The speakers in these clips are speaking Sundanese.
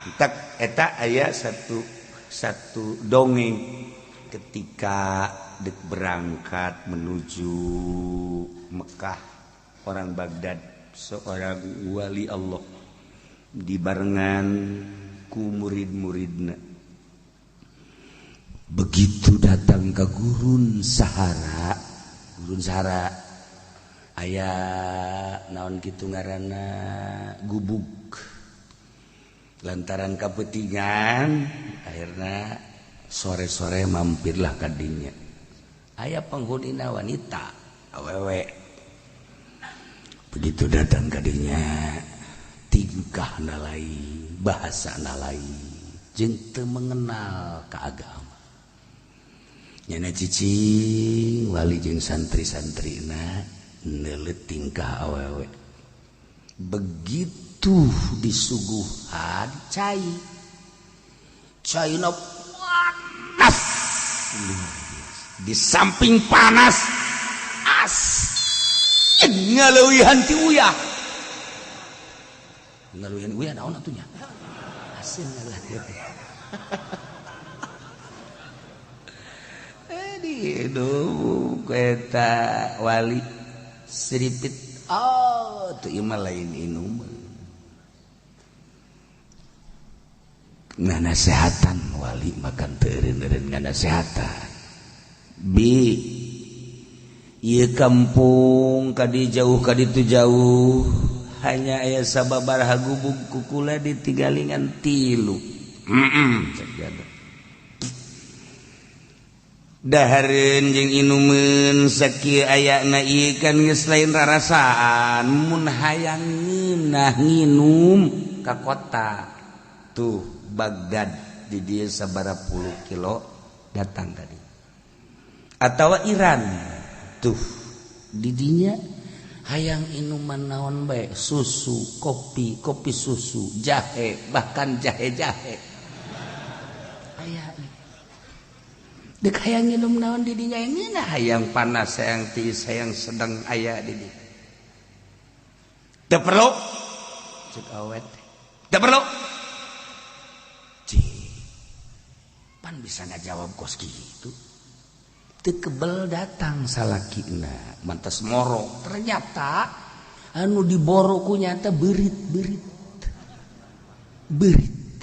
Tak eta aya satu dongeng ketika dek berangkat menuju Mekah orang Baghdad, seorang wali Allah dibarengan ku murid-muridna. Begitu datang ke gurun Sahara, gurun Sahara aya naon kitu ngaranna gubuk. Lantaran kapetingan akhirna sore-sore mampirlah kadinya. Aya penghunina wanita awewe. Begitu datang kadinya tingkah nalai, bahasa nalai, jeung teu mengenal ka agama. Nyana cicing wali jeung santri-santrina neuleut tingkah awewe. Begitu disuguhan cai, caina panas luar biasa. Di samping panas asin ngaleuwihan ti uyah. Ngaleuwihan uyah naon atuh nya? Asin ngaleuwihan. Di eta wali siripit, oh tuh ieu mah lain inum. Nganasehatan wali makan teu eureun-eureun nganasehatan. Bi ieu kampung kadi jauh kaditu jauh hanya aya sababaraha gubuk kukula ditigalingan tilu. Heeh, cek jada. Dahareun jeung inumeun sakieu ayana ieu kan geus lain rarasaan mun hayang ngeunah nginum ka kota tuh Baghdad di dieu sabaraha puluh kilo datang tadi atawa Iran tuh di dinya hayang inuman naon bae susu kopi kopi susu jahe bahkan jahe-jahe aya dek hayang nginum naon di dinya ngeunah hayang panas hayang tiis hayang sedang aya di dinya teu perlu cek awet teu perlu cih pan bisa ngajawab kos kitu teu kebel datang salakina mantas moro ternyata anu diboro ku nyata beurit beurit beurit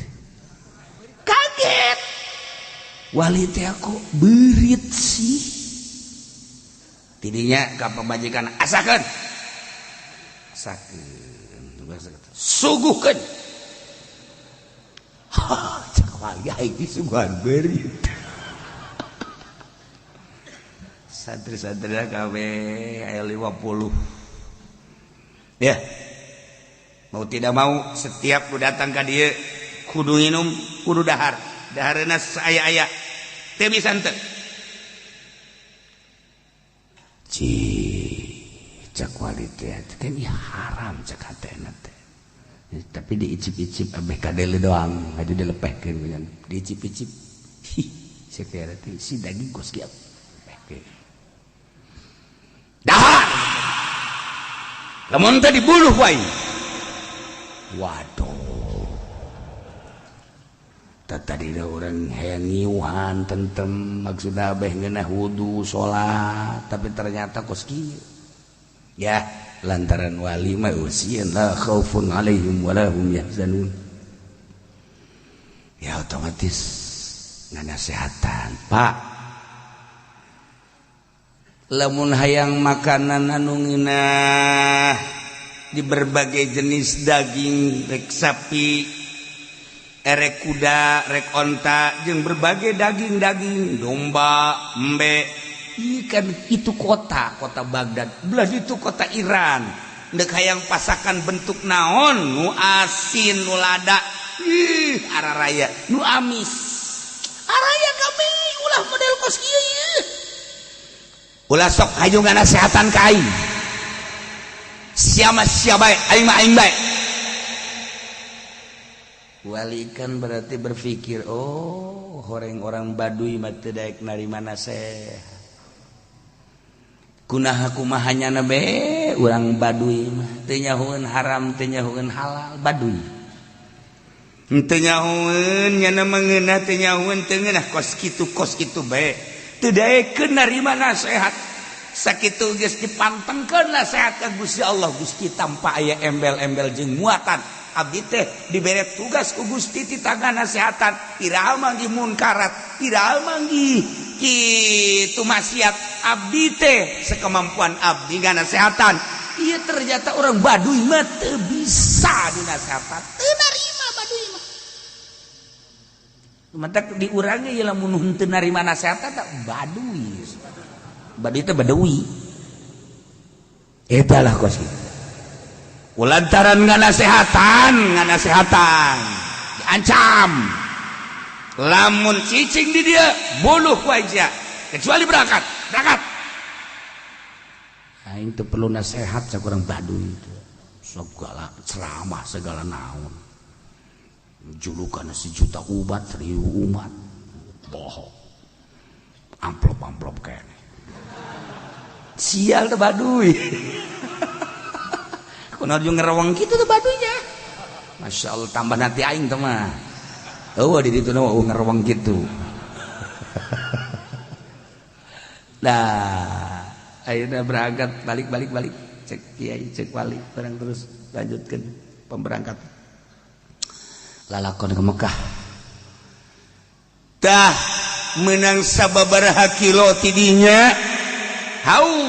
kaget wali teh aku beurit sih tidinya ka pamajikan asakeun asakeun suguhkeun ha cak wali aing disuguhan beurit santri-santri kabeh aya 50 ya mau tidak mau setiap nu datang ka dieu kudu nginum kudu dahar dahareuna saaya-aya teu bisa henteu cih cak wali teh teh haram cak hatena teh tapi diicip-icip abeh kadele doang aja dilepehkeun diicip-icip hi sakieu teh si daging kos kieu dahar lamun teh dibunuh wae waduh tadi orang hayang ngiuhan tentem maksudna beh ngeunah wudu salat tapi ternyata kos kieu ya lantaran wali mah usieun la khaufun alaihim wala hum yahzanun ya otomatis nganasehatan Pak lamun hayang makanan anu ngeunah di berbagai jenis daging rek sapi erek kuda, rek onta, jeung berbagai daging-daging domba, embe, ikan itu kota, kota Baghdad, belah itu kota Iran. Ndek hayang pasakan bentuk naon, nu asin, nu lada, ih araraya, nu amis. Araya kami ulah model kos kieu ieu. Ulah sok hayu nganasehatan ka aing. Sia mah sia bae, aing mah aing bae. Wali kan berarti berpikir oh horeng orang Baduy mah teu daek narima nasehat kunaha kumaha nyana be urang Baduy mah teu nyahoeun haram teu nyahoeun halal Baduy Henteu nyahoeun nyana mengeunah teu nyahoeun teu ngeunah kos kitu bae. Teu daekeun narima nasehat. Sakitu geus dipantengkeun nasehat ka Gusti Allah. Gusti tanpa aya embel-embel jeung muatan. Abdi teh dibere tugas ku Gusti ti tangga nasehatan. Iraha manggih munkarat, iraha manggih kitu maksiat. Abdi teh sekemampuan abdi nganasehatan. Ieu ternyata orang Baduy mah teu bisa dinasehatan. Teu narima Baduy mah. Matak diurangi ieu lamun henteu narima nasehatan tak Baduy. Baduy teh Badawi. Eta lah kos kitu. Lantaran nganasehatan diancam. Lamun cicing di dia bunuh ku aja kecuali berangkat. Aing teu perlu nasehat sakurang Baduy itu. Segala ceramah segala naon. Julukan sejuta ubat 1000 umat. Bohong. Amplop-amplop kene. Sial teh Baduy. Kunaon jeung ngereweng kitu teh Baduynya. Masya Allah tambah nanti aing teh mah. Eueuh di ditu mah ngereweng kitu. Nah, ayeuna berangkat balik cek kiai cek wali barang terus lanjutkeun pemberangkat. Lalakon ke Mekah. Tah menang sababaraha kilo tidinya haus.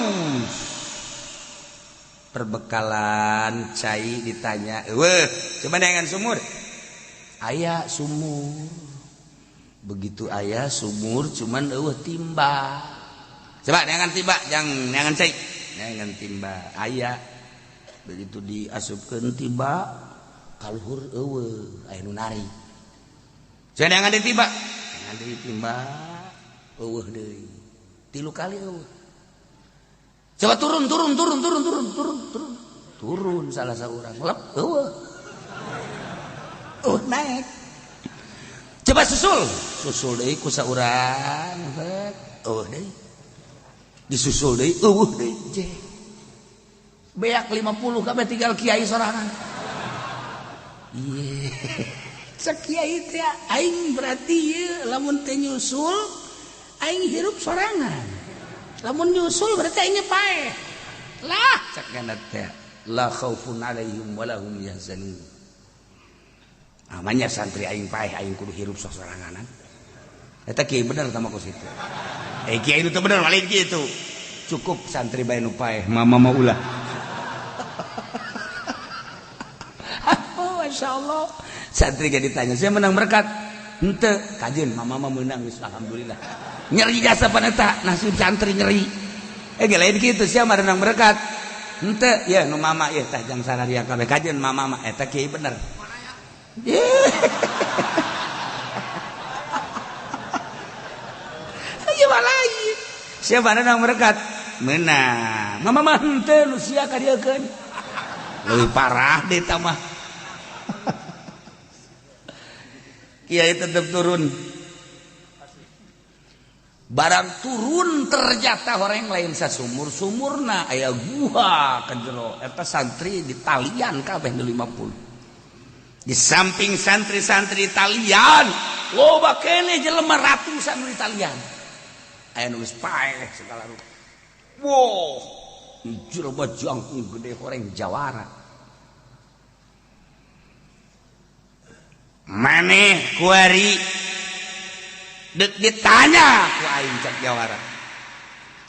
Perbekalan cai ditanya, "Weh, coba neangan sumur." Aya sumur. Begitu aya sumur cuman eueuh timba. Coba neangan timba, jang neangan cai. Neangan timba aya. Begitu diasupkeun timba kaluhur eueuh aya nu nari. Coba neangan deui timba. Neangan deui timba eueuh deui. 3 kali eueuh. Coba turun salah seorang lep eueuh. Oh naik. Coba susul deui ku saurang eueuh deui. Disusul deui eueuh deui. Beak 50 kabeh tinggal kiai sorangan. Ieu. Cek kiai teh aing berarti ieu lamun teu nyusul aing hirup sorangan. Lamun nyusul berarti aing paeh. Lah cek kana teh la khaufun alaihim wa lahum yahzanun. Namanya santri aing paeh aing kudu hirup soranganan. Eta kiai bener tah mah kos kitu. Kiai nu teu bener lain kitu. Cukup santri bae nu paeh, mama mah ulah. Oh, Masya Allah. Santri ge ditanya, "Saya menang berkat?" Henteu, kajeun mama mah meunang geus alhamdulillah. Nyeri jasa pan eta nasib santri nyeri. Ge lain kitu sia mah menang berkat. Henteu, ya nu mama ieu tah jang sararia kabeh kajeun mama mah eta kiai bener. Ayo lain. Siapa menang berkat? Menang. Mama mah henteu nu sia ka dieukeun. Leuwih parah deui tah mah. Kiai tetep turun. Barang turun ternyata orang lain sasumur sumurna aya guha ka jero. Eta santri di talian kabeh nu 50. Di samping santri-santri talian, loba keneh jelema ratusan nu talian. Aya nu geus paeh segala rupa. Wow, jelema jangkung gede horeng jawara. Maneh kuari deuk ditanya ku aing cak jawara.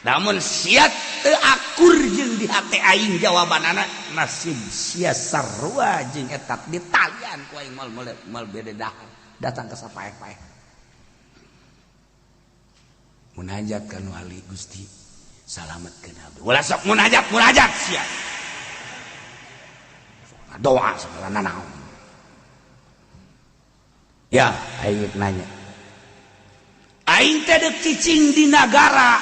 Namun sia teu akur jeung di hate aing jawabanana nasib sia sarua jeung eta ditalian ku aing moal bede dahar datang ka sapaeh-paeh. Munajat ka nu ahli Gusti salametkeun abdi. Ulah sok munajat sia. Doa segala nanaon. Ya, aing nanya. Aing teh deuk cicing di nagara.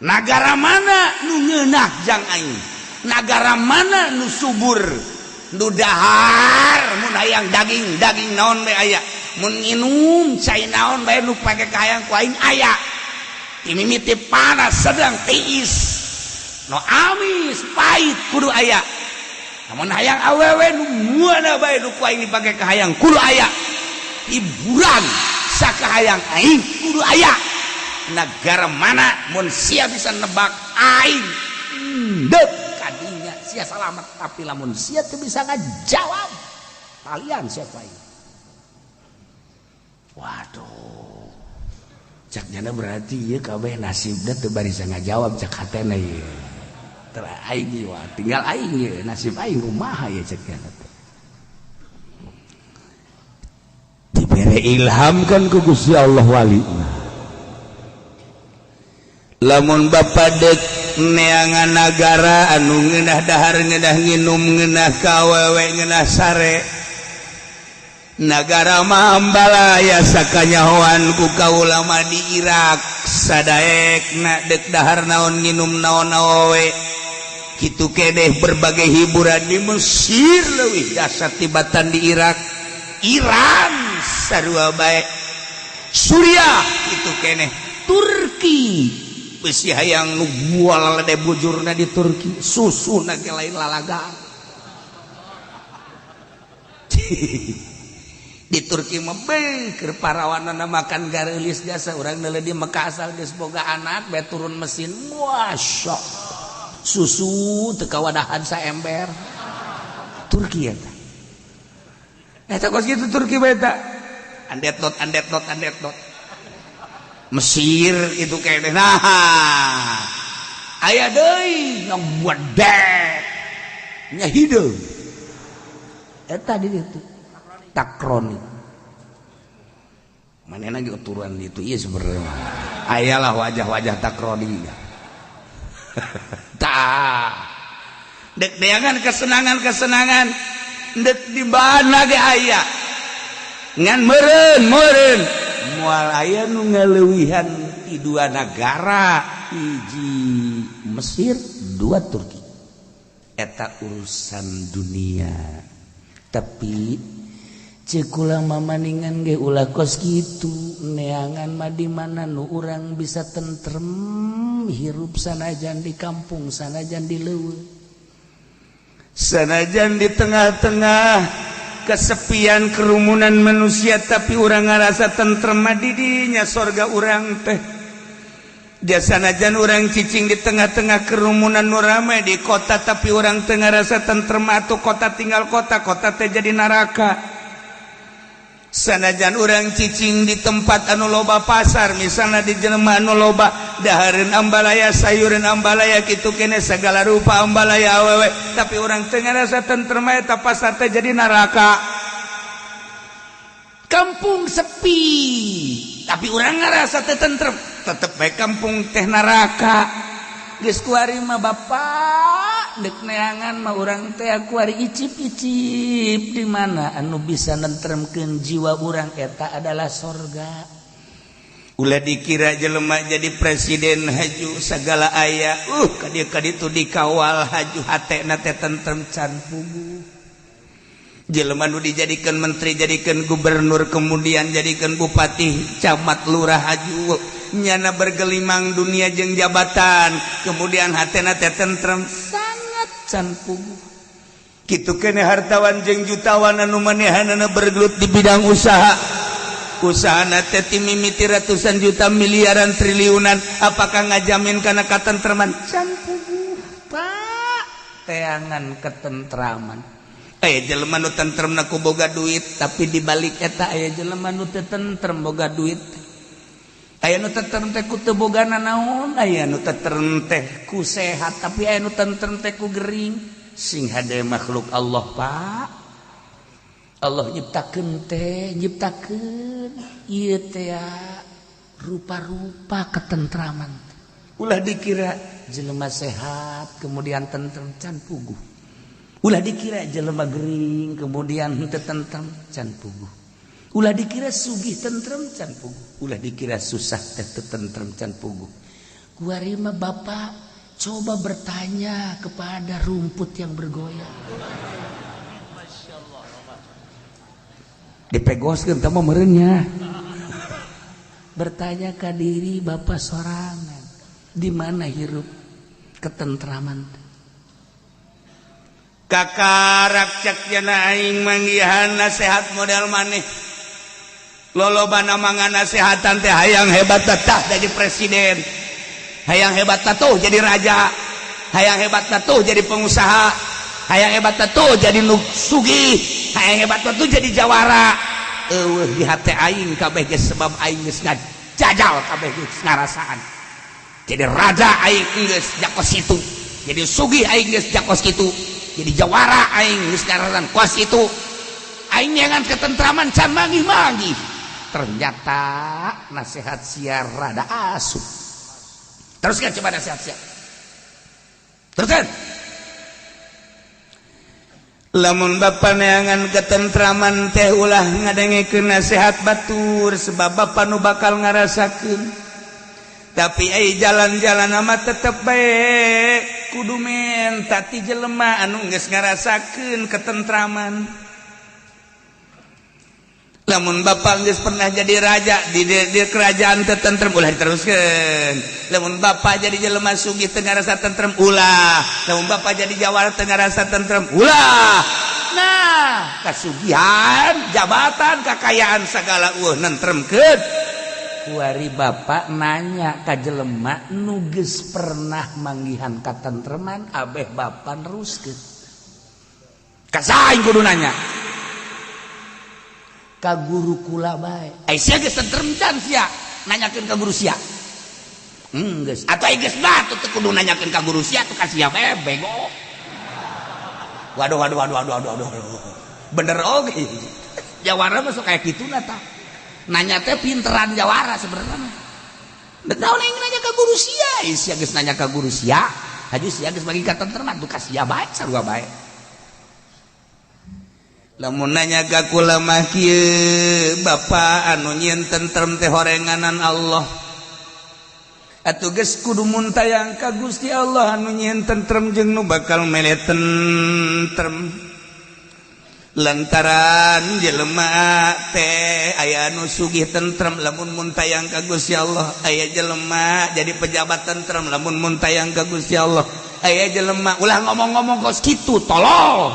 Nagara mana nu ngeunah jang aing? Nagara mana nu subur? Nu dahar mun hayang daging, daging naon bae aya. Mun nginum cai naon bae nu pake kahayang ku aing aya. Ti mimiti panas sedang tiis. No amis pahit kudu aya. Lamun hayang awewe nu mana bae nu ku aing dipake kahayang kudu aya. Hiburan sakahayang aing kudu aya. Negara mana mun sia bisa nebak aing deuk kadinya sia salamet, tapi lamun sia teu bisa ngajawab kalian siapa aing. Waduh, cak nyana berarti ieu kabeh nasibna teu barisa ngajawab cak hatena ieu. Teu aing ieu, tinggal aing ieu nasib aing kumaha ieu cak nyana teh. Dibere ilham kan ku Gusti Allah wali. Lamun bapa dek neangan nagara anu ngeunah dahar ngeunah nginum ngeunah ka awewe ngeunah sare, nagara Mambalaya sakanyahoan ku kaulama di Irak sadaekna dek dahar naon nginum naon awewe kitu keneh berbagai hiburan di Mesir leuwih dasar tibatan di Irak, Iran sarua bae, Suriah kitu keneh, Turki besi hayang nu bual lede bujurna di Turki susuna ge lain lalagaan. Di Turki mah beuh parawanana makan gareulis jasa urang neuleuh di Mekah asal geus boga anak bae turun mesin masya susu teu kawadahan saember. Turki eta eta kos kitu Turki bae eta andet not andet not andet not. Mesir itu kayaknya nah aya deui yang buat dek nya hideung eta di ditu takroni manehna ge uturan itu ieu sebenarnya ayalah wajah-wajah takroni tah dek neangan kesenangan-kesenangan dek di mana ge aya ngan meureun meureun moal aya nu ngaleuwihan ti dua nagara, hiji Mesir, dua Turki. Eta urusan dunia. Tapi ceuk kula mamaningan ge ulah kos kitu, neangan mah di mana nu urang bisa tentrem hirup sanajan di kampung, sanajan di leuweung, sanajan di tengah-tengah kesepian kerumunan manusia, tapi urang ngarasa tentrem mah didinya sorga urang teh. Jasanajan urang cicing di tengah-tengah kerumunan nu rame di kota, tapi urang teu ngarasa tentrem atuh kota tinggal kota, kota teh jadi neraka. Sanajan urang cicing di tempat anu loba pasar, misalnya di jelema anu loba dahareun ambalaya, sayureun ambalaya, kitu kene segala rupa ambalaya awewe, tapi urang teu ngarasa tentrem eta pasar teh jadi neraka. Kampung sepi tapi urang ngarasa teh tentrem, tetep bae kampung teh neraka. Geus kuari mah bapak dek neangan mah urang teh kuari icip-icip di mana anu bisa nentremkeun jiwa urang eta adalah sorga. Ulah dikira jelema jadi presiden haju segala aya, ka dieu ka ditu dikawal haju hatena teh tentrem can puguh. Jelema nu dijadikan menteri, jadikan gubernur, kemudian jadikan bupati, camat, lurah haju nyana bergelimang dunia jeung jabatan, kemudian hatena teh tentrem sangat can puguh. Kitu keneh hartawan jeung jutawan anu manehanana bergelut di bidang usaha, usahana teh timimiti ratusan juta, miliaran, triliunan, apakah ngajamin kana katentreman? Can puguh Pak, teangan ketentraman. Aya jelema nu tentremna ku boga duit, tapi di balik eta aya jelema nu teu tentrem boga duit. Aya nu tentrem teh ku teu boga nanaon, aya nu tentrem teh ku sehat, tapi aya nu tentrem teh ku gering. Sing hade makhluk Allah Pak. Allah nyiptakeun teh, nyiptakeun ieu teh rupa-rupa ketentraman. Ulah dikira jelema sehat kemudian tentrem can puguh. Ulah dikira jelema gering kemudian henteu tentrem can puguh. Ulah dikira sugih tentrem can puguh. Ulah dikira susah teh tentrem can puguh. Kuari mah bapak coba bertanya kepada rumput yang bergoyang. Dipegoskeun teh mah meureun nya. Bertanya ka diri bapak sorangan, di mana hirup ketentraman? Kakarak cek jana aing manggihan nasihat model maneh. Lolobana mangan nasehatan teh hayang hebat tah jadi presiden. Hayang hebat tuh jadi raja. Hayang hebat tuh jadi pengusaha. Hayang hebat tuh jadi nu sugih. Hayang hebat tuh jadi jawara. Eueuh di hate aing kabeh geus sebab aing geus ngajajal kabeh geus ngarasaan. Jadi raja aing geus jakos itu. Jadi sugih aing geus jakos kitu. Jadi jawara aing geus ngarasan kos itu. Aing nyangan ketentraman can manggih-manggih. Ternyata nasihat sia rada asup. Teruskan coba nasihat sia. Teruskan. Lamun bapa neangan ketentraman teh ulah ngadengekeun nasihat batur sebab bapa nu bakal ngarasakeun. Tapi ai jalan-jalan mah tetep bae kudu menta ti jelema anu geus ngarasakeun ketentraman. Lamun bapak geus pernah jadi raja di kerajaan teu tentrem ulah diteruskeun. Lamun bapak jadi jelema sugih teu ngarasa tentrem ulah. Lamun bapak jadi jawara teu ngarasa tentrem ulah. Nah, kasugihan, jabatan, kakayaan segala eueuh nentremkeun. Kuari bapak nanya ka jelema nu geus pernah manggihan katentreman abeh bapak neruskeun. Ka saha aing kudu nanya? Ka guru kula bae. Ai sia geus tentrem can sia nanyakeun ka guru sia. Geus. Atuh ai geus batu teu kudu nanyakeun ka guru sia tuh ka sia bae bego. Waduh waduh waduh waduh waduh waduh. Bener oge. Jawara mah sok kayak kitu na tah. Nanya teh pinteran jawara sebenarnya mah. Dek naon aing nanya ka guru sia, ai sia geus nanya ka guru sia, haju sia geus bagi katentreman tuh ka sia bae sarua bae. Lamun nanya ka kula mah kieu, bapa anu nyieun tentrem teh horenganan Allah. Atuh geus kudu muntayang ka Gusti Allah anu nyieun tentrem jeung nu bakal mere tentrem. Lantaran jelema teh aya anu sugih tentrem lamun muntayang ka Gusti Allah, aya jelema jadi pejabat tentrem lamun muntayang ka Gusti Allah, aya jelema ulah ngomong-ngomong kos kitu tolol.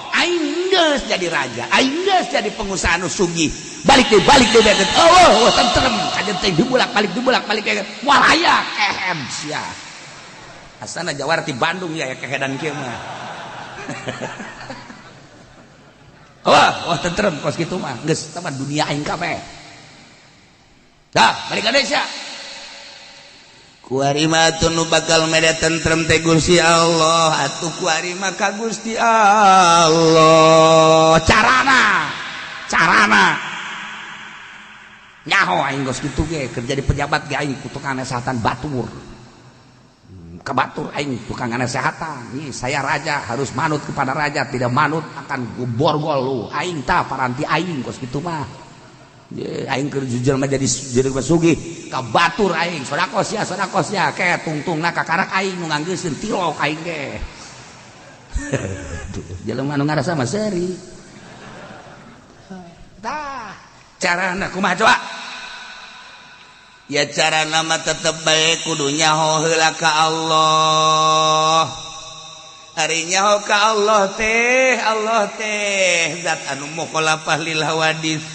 Aing geus jadi raja, aing geus jadi pengusaha anu sugih. Balik deui, balik deui bete. Oh, oh, tentrem kajen teh dibulak-balik dibulak-balik moal aya kehem sia. Asana jawara ti Bandung ya kehedan kieu mah. Wah, wah tentrem kos kitu mah. Geus tah dunia aing kabeh. Dah, balik ka desa. Kuari mah atuh nu bakal mere tentrem teh Gusti Allah, atuh kuari mah ka Gusti Allah. Carana, carana. Nyaho aing geus kitu ge keur jadi pejabat ge aing ku tukang nasehatan batur. Ka batur aing tukang nasehatan. Nih saya raja harus manut kepada raja, tidak manut akan borgol lu. Aing tah paranti aing kos kitu mah. Aing keur jujur mah jadi sugih ka batur aing sedekah sia ke tungtungna kakarak aing nu nganggeuseun tilok aing ge. Jelema nu ngarasa mah seuri. Tah, carana kumaha coba? Ya carana mah tetep bae kudu nyaho heula ka Allah. Ari nyaho ka Allah teh zat anu mukhalafah lil hawadis.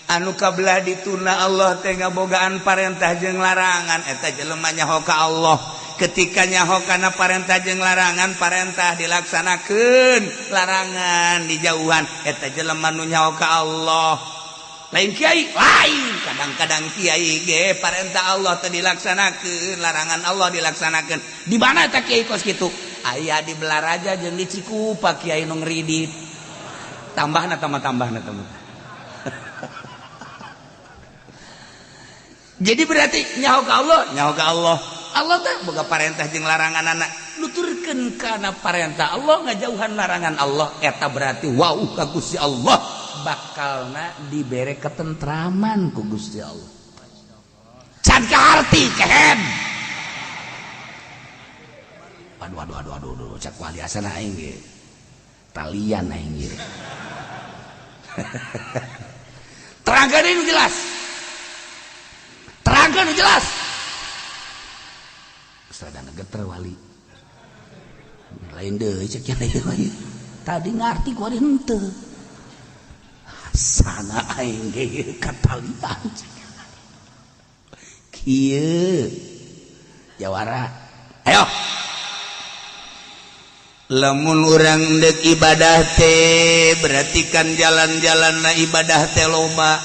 Anu kabelah dituna Allah teh ngabogaan parentah jeung larangan eta jelema nyaho ka Allah. Ketika nyaho kana parentah jeung larangan, parentah dilaksanakeun, larangan dijauhan, eta jelema nu nyaho ka Allah. Lain kiai, lain kadang-kadang kiai ge parentah Allah teh dilaksanakeun, larangan Allah dilaksanakeun. Di mana eta kiai kos kitu? Aya di Belaraja jeung di Cikupa kiai nu ngridit. Tambahna tambah-tambahna tambah. Jadi berarti nyaho ka Allah, nyaho ka Allah. Allah teh boga parentah jeung larangan anak. Nuturkeun kana parentah Allah ngajauhan larangan Allah eta berarti wau ka Gusti Allah bakalna dibere ketentraman ku Gusti Allah. Can kaharti kehen. Aduh aduh aduh aduh aduh cak wali asana aing ge. Talian aing ge. Terangkeun nu jelas. Terangkeun nu jelas. Geus rada geter wali. Lain deui cek nya ieu. Tadi ngarti ku ari henteu. Sana aing ge katalian. Kieu jawara. Ayo. Lamun urang dek ibadah teh berarti kan jalan-jalan na ibadah teh loba.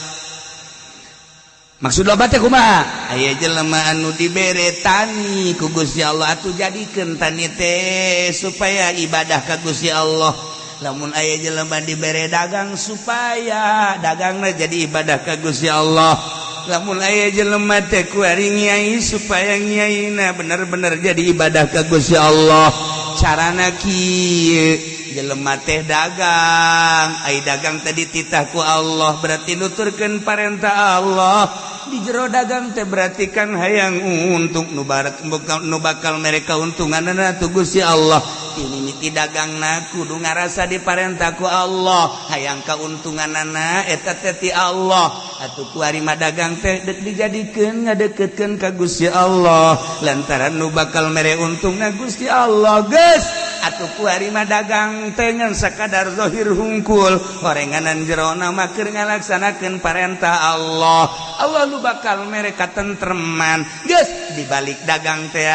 Maksud loba teh kumaha? Aya jelema anu dibere tani ku Gusti Allah atuh jadikeun tani teh supaya ibadah ka Gusti Allah. Lamun aya jelema dibere dagang supaya dagangna jadi ibadah ka Gusti Allah. Lamun aya jelema teh kuari nyai supaya nyaina bener-bener jadi ibadah ka Gusti Allah. Carana kieu jelema teh dagang, ai dagang teh dititah ku Allah berarti nuturkeun parentah Allah. Di jero dagang teh berarti kan hayang untung nu bakal mereka untunganna tu Gusti Allah. Ini mimiti dagangna kudu ngarasa diparentah ku Allah, hayang kauntunganana eta teh ti Allah. Atuh kuari mah dagang teh deuk dijadikeun ngadeukeutkeun ka Gusti Allah lantaran nu bakal mere untungna Gusti Allah. Geus atuh kuari mah dagang teh ngan sakadar zahir hungkul, horenganan jerona mah keur ngalaksanakeun parentah Allah. Allah nu bakal mere katentreman. Geus dibalik dagang teh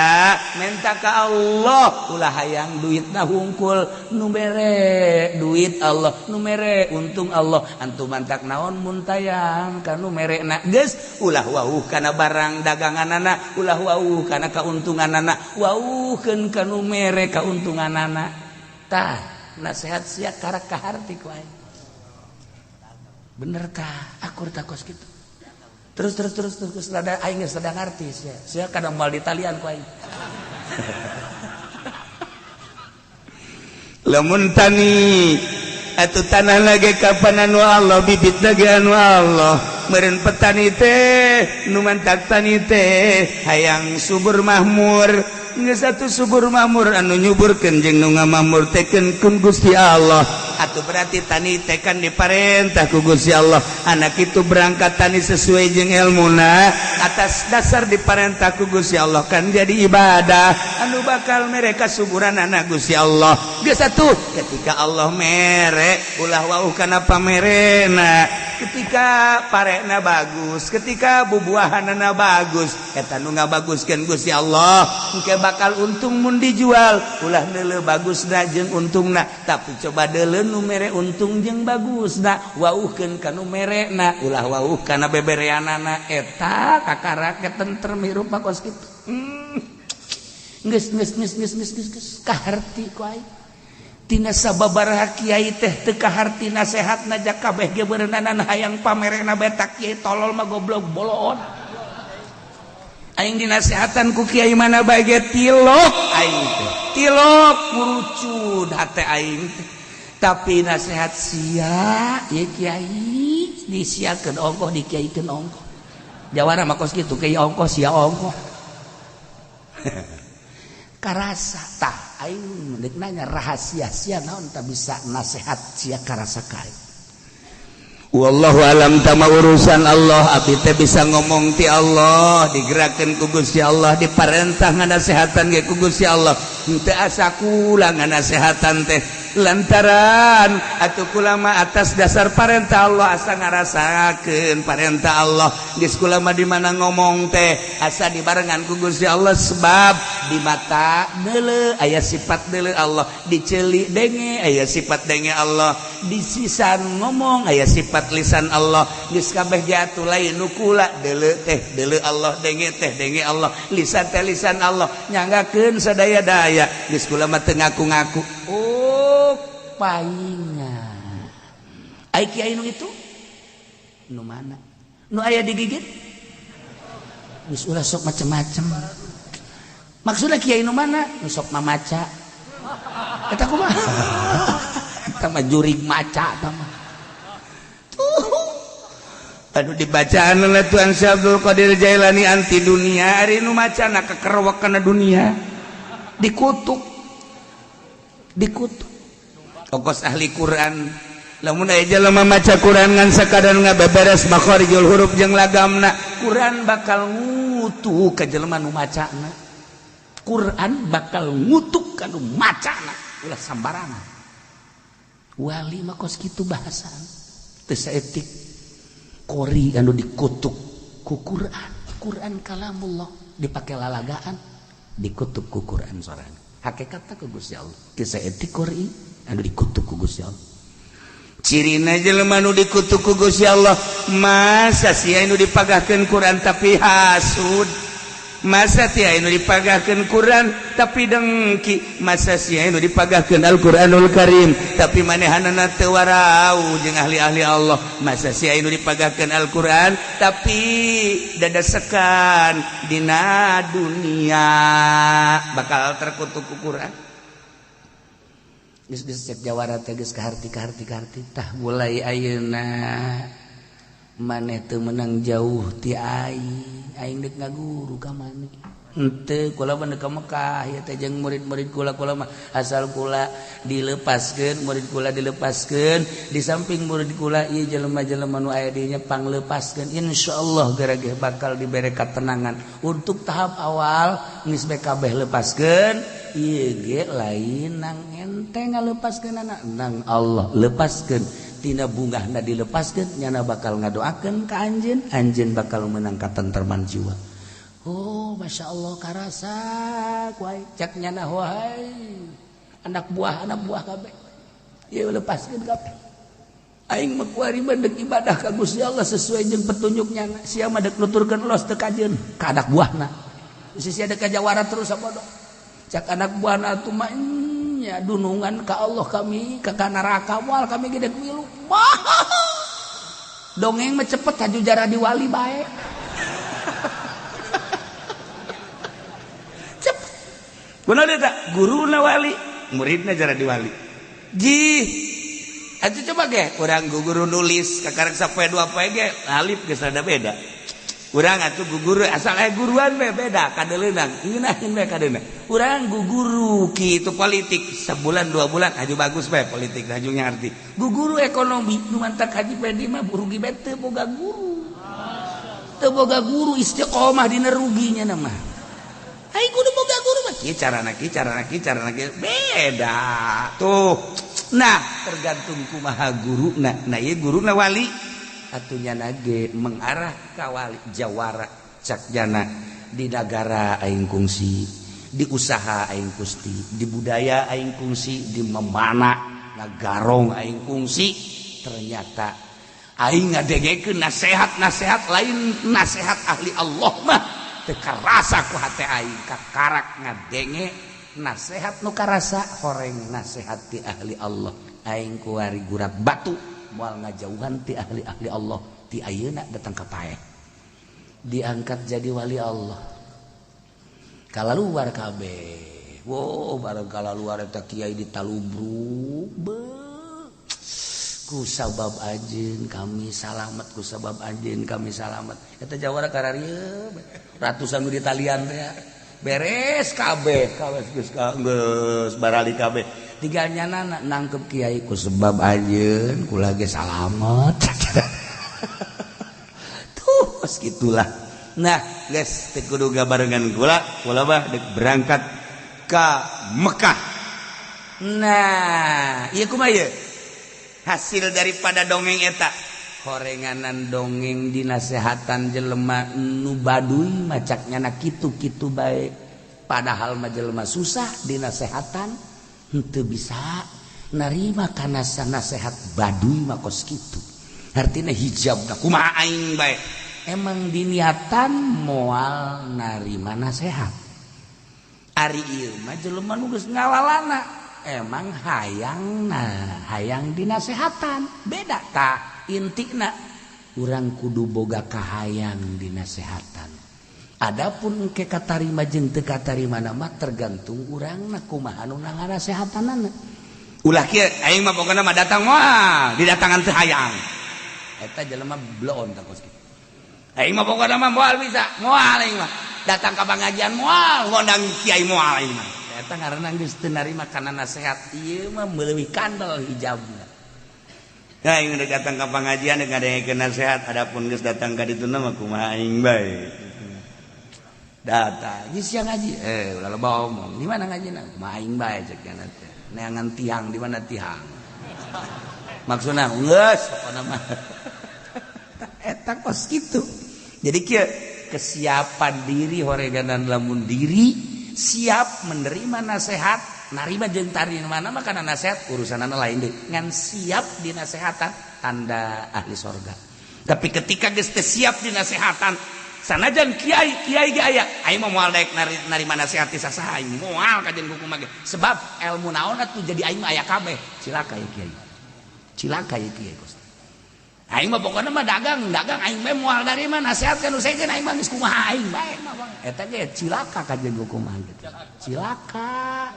menta ka Allah, ulah hayang duitna hungkul, nu mere duit Allah, nu mere untung Allah. Antum mantak naon muntayang kanu merekna. Geus ulah wauh kana barang daganganana, ulah wauh kana kauntunganana, wauhkeun kanu mere kauntunganana. Tah nasihat sia karak kaharti ku aing. Bener tah akur tah kos kitu. Terus terus terus terus rada aing geus rada ngarti sia. Sia kadang moal ditalian ku aing. Lamun tani atuh tanah lagi kapan anu Allah, bibit lagi anu Allah. Meureun petani teh nu mantak tani teh hayang subur mahmur. Geus atuh subur mahmur anu nyuburkeun jeung nu ngamamur teh keun Gusti Allah. Atuh berarti tani teh kan diparentah ku Gusti Allah. Anak itu berangkat tani sesuai jeung ilmuna atas dasar diparentah ku Gusti Allah kan jadi ibadah anu bakal mereka suburan anak Gusti Allah. Geus atuh ketika Allah mere ulah wauh kana pamerena, ketika parena bagus, ketika bubuahanana bagus, eta nu ngabaguskeun Gusti Allah engke bakal untung mun dijual. Ulah neuleuh bagusna jeung untungna, tapi coba deuleu nu mere untung jeung bagusna, wauhkeun ka nu merena, ulah wauh kana bebereanana. Eta kakara ketentrem hirup mah kos kitu. Geus geus geus geus geus geus kaharti ku aing. Tina sababaraha kiai teh teu kaharti nasehatna ja kabeh ge beureunanan hayang pamerena betak kiai tolol mah goblok boloon. Aing dinasehatan ku kiai mana bae ge tilok aing teh. Tilok ngurucud hate aing teh. Tapi nasehat sia ieu kiai disiakeun ongkoh dikiaikeun ongkoh. Jawara mah kos kitu kiai ongkoh sia ongkoh. Karasa tah aing deuk nanya rahasia sia naon tak bisa nasehat sia karasa kae. Wallahu alam tama urusan Allah, abdi teh bisa ngomong ti Allah, digerakkeun ku Gusti Allah, diparentah nganasehatan ge ku Gusti Allah. Henteu asa kula nganasehatan teh lantaran atuh kula mah atas dasar parentah Allah asa ngarasakeun parentah Allah. Geus kula mah di mana ngomong teh asa dibarengan ku Gusti Allah, sebab di mata deuleu aya sifat deuleu Allah, diceuli denge aya sifat denge Allah, di sisan ngomong aya sifat lisan Allah. Geus kabeh ge atuh lain nu kula deuleu teh deuleu Allah, denge teh denge Allah, lisan teh lisan Allah, nyanggakeun sadaya-daya. Geus kula mah teu ngaku-ngaku. Oh paingan ai kiai nu itu nu mana nu aya digigit geus ulah sok macem-macem. Maksudna kiai nu mana nu sok mamaca eta kumaha? Eta mah jurig maca eta mah. Tuh anu dibacaan oleh Tuan Syekh Abdul Qadir Jailani anti dunia, ari nu macana kekerwek kana dunia dikutuk dikutuk. Okos ahli Quran lamun aya jelema maca Quran ngan sakadar ngabeberes makharijul huruf jeung lagamna, Quran bakal ngutuk ka jelema nu macana. Quran bakal ngutuk ka nu macana, ulah sambarangan. Wali mah kos kitu bahasa teu saeutik qori anu dikutuk ku Quran. Quran kalamullah dipake lalagaan dikutuk ku Quran sorangan. Hakikatna ku Gusti Allah teu saeutik qori anu dikutuk ku Gusti Allah. Cirina jelema nu dikutuk ku Gusti Allah, masa sia nu dipagahkeun Quran tapi hasud, masa sia nu dipagahkeun Quran tapi dengki, masa sia nu dipagahkeun Al-Qur'anul Karim tapi manehanana teu warau jeung ahli-ahli Allah, masa sia nu dipagahkeun Al-Qur'an tapi dadasekan dina dunia, bakal terkutuk ku Quran. Geus geus cek jawara teh geus kaharti kaharti kaharti tah mulai ayeuna maneh teu menang jauh ti aing, aing deuk ngaguru ka maneh. Henteu kula mah deuk ka Mekah ieu teh jeung murid-murid kula, kula mah asal kula dilepaskeun, murid kula dilepaskeun, di samping murid kula ieu jelema-jelema nu aya dinya panglepaskeun, insyaallah gara-gara bakal dibere katenangan. Untuk tahap awal geus bae kabeh lepaskeun, ieu ge lain nang ente ngalepaskeunana, nang Allah lepaskeun. Tina bungahna dilepaskeun, nyana bakal ngadoakeun ka anjeun, anjeun bakal menang katenterman jiwa. Oh, Masya Allah karasa kuai cek nyana wahai anak buah kabeh. Ieu lepaskeun kabeh. Aing mah kuari mah deuk ibadah ka Gusti Allah sesuai jeung petunjuk nyana. Sia mah deuk nuturkeun los teu kajeun ka anak buahna. Sia deuk ka jawara terus sabodo. Cak anak buahna atuh mah nya dunungan ka Allah kami ka neraka moal kami gede milu. Dongeng mah cepet haju jara di wali bae. Cepet. Kunaon eta? Guruna wali, muridna jara di wali. Jih. Atuh coba ge urang guru nulis kakarek sapoe dua poe ge alif geus rada beda. Urang atuh guguru asal aya guruan we beda kadeuleunang, ngeunaheun we kadeuna. Urang guguru kitu politik sebulan dua bulan haju bagus we politik haju ngarti. Guguru ekonomi nu mantak Haji Pedi mah rugi bae teu boga guru. Teu boga guru istiqomah dina ruginya mah. Ai kudu boga guru mah kieu carana kieu carana kieu carana kieu beda tuh. Nah, tergantung kumaha guruna. Nah ieu guruna wali atunya nage mengarah ka wali jawara cak jana di nagara aing kungsi, di usaha aing kusti, di budaya aing kungsi, di memana ngagarong aing kungsi. Ternyata aing ngadengekeun nasehat-nasehat lain nasehat ahli Allah mah teu karasa ku hate aing, kakarak ngadenge nasehat nu karasa horeng nasehat ti ahli Allah. Aing kuari gurat batu moal ngajauhan ti ahli-ahli Allah ti ayeuna datang ka paeh diangkat jadi wali Allah kalaluar kabeh. Wow, bareng kalaluar eta kiai ditalubruk be ku sabab anjeun kami salamet, ku sabab anjeun kami salamet. Eta jawara kararieu ratusan nu ditalian teh beres kabeh kabeh geus geus barali kabeh tinggal nyana nangkep kiai ku sebab anjeun kula ge salamet. Tuh gitulah. Nah geus teu kudu gabarengan kula, kula mah deuk berangkat ka Mekah. Nah ieu kumaha ieu hasil daripada dongeng eta horenganan dongeng dinasehatan jelema nu baduy macak nyana kitu-kitu bae, padahal mah jelema susah dinasehatan henteu bisa narima kana nasehat baduy mah kos kitu. Artina hijabna kumaha aing bae emang diniatan moal narima nasehat. Ari ieu mah jelema nu geus ngalalana emang hayangna hayang dinasehatan beda tah. Intina urang kudu boga kahayang dinasehatan. Adapun engke katarima jeung teu katarima mah tergantung urangna kumaha nu nganasehatanana. Ulah kieu aing mah pokona mah datang moal didatangan teu hayang. Eta jelema bloon tah kos kitu. Aing mah pokona mah moal bisa, moal aing mah. Datang ka pangajian moal, ngondang kiai moal aing mah. Eta ngaranna geus teu narima kana nasehat ieu mah leuwih kandel hijabna. Nah, aing udah datang ke pengajian deuk ngadengekeun nasihat, adapun geus datang ka ditu mah kumaha aing bae. Datang, geus sia ngaji, ulah loba omong. Di mana ngajina? Kumaha aing bae cek nya teh. Neangan tiang di mana tiang. Maksudna geus pokona mah eta kos kitu. Jadi kieu kesiapan diri horeganan, lamun diri siap menerima nasihat, narima jeung tarima mana mah kana nasihat urusanana lain deui, ngan siap dinasehatan tanda ahli sorga. Tapi ketika geus teu siap dinasehatan, sanajan kiai kiai ge aya, aing mah moal daek narima nasihat ti sasaha, aing moal kajen kumaha ge, sebab ilmu naon atuh jadi aing mah aya kabeh. Cilaka ya kiai, cilaka ya kiai. Kos aing mah pokokna mah dagang dagang aing mah moal narima nasihat kan usahakeun, aing mah geus kumaha aing bae mah. Eta ge cilaka kajen kumaha gitu, cilaka.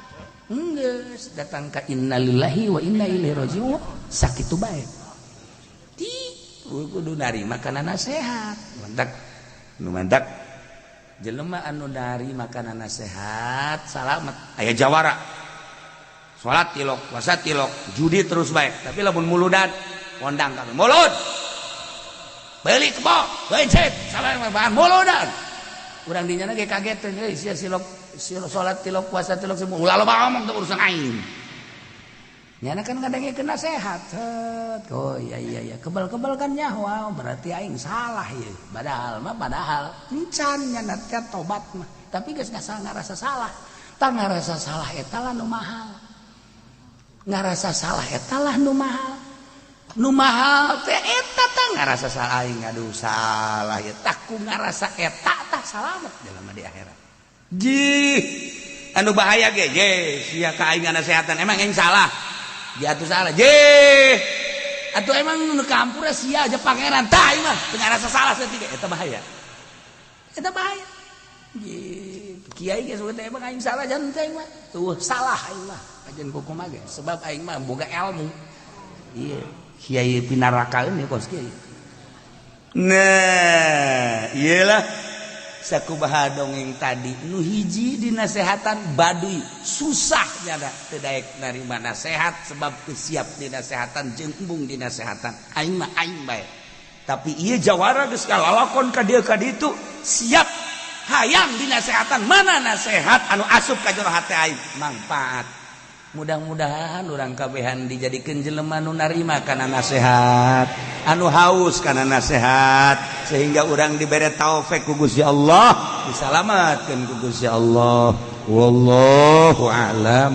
Geus datang ka innalillahi wa inna ilaihi rajiun, sakitu bae. Ti kudu narima kana nasihat. Mantak nu mantak jelema anu narima kana nasihat salamet. Aya jawara salat tilok, puasa tilok, judi terus baik, tapi lamun muludan kondang kabeh mulud, beli kebo bencet salah bahan muludan. Urang dinya ge kaget euy, sia silok salat tilok, puasa tilok, semua ulah loba omong, teu urusan aing. Nyana kan kadangnya kena sehat. Oh iya, kebal-kebal kan nyawa, berarti aing salah ya. Padahal mah, padahal encan nyana teh tobat mah, tapi geus ngarasa salah. Tah, ngarasa salah eta lah nu mahal. Ngarasa salah eta lah nu mahal. Nu mahal teh eta tah ngarasa salah aing, aduh salah ya. Tah, ku ngarasa eta tah salamet jelema di akhirat. Jih, anu bahaya ge, je sia ka aing nasehatan, emang aing salah? Dia atuh salah. Je, atuh emang nu kampur sia aja pangeran. Tah, aing mah teu ngarasa salah saeutik, eta bahaya. Eta bahaya. Gitu. Kiai ge teh emang aing salah jangan teh aing mah. Tuh salah aing mah. Kajen kumaha ge, sebab aing mah boga ilmu. Iya, kiai pinarakaeun ya kos kiai. Nah, iyalah sakumaha dongeng tadi, nu hiji dinasehatan baduy susah, nyada teu daek narima nasehat sebab teu siap dinasehatan jeung embung dinasehatan, aing mah aing bae. Tapi ieu jawara geus kalalakon ka dieu ka ditu, siap hayang dinasehatan, mana nasehat anu asup ka jero hate aing mangfaat. Mudah-mudahan urang kabehan dijadikeun jelema nu narima kana nasehat, anu haus kana nasehat, sehingga urang dibere taufik ku Gusti Allah, disalamatkeun ku Gusti Allah. Wallahu a'lam.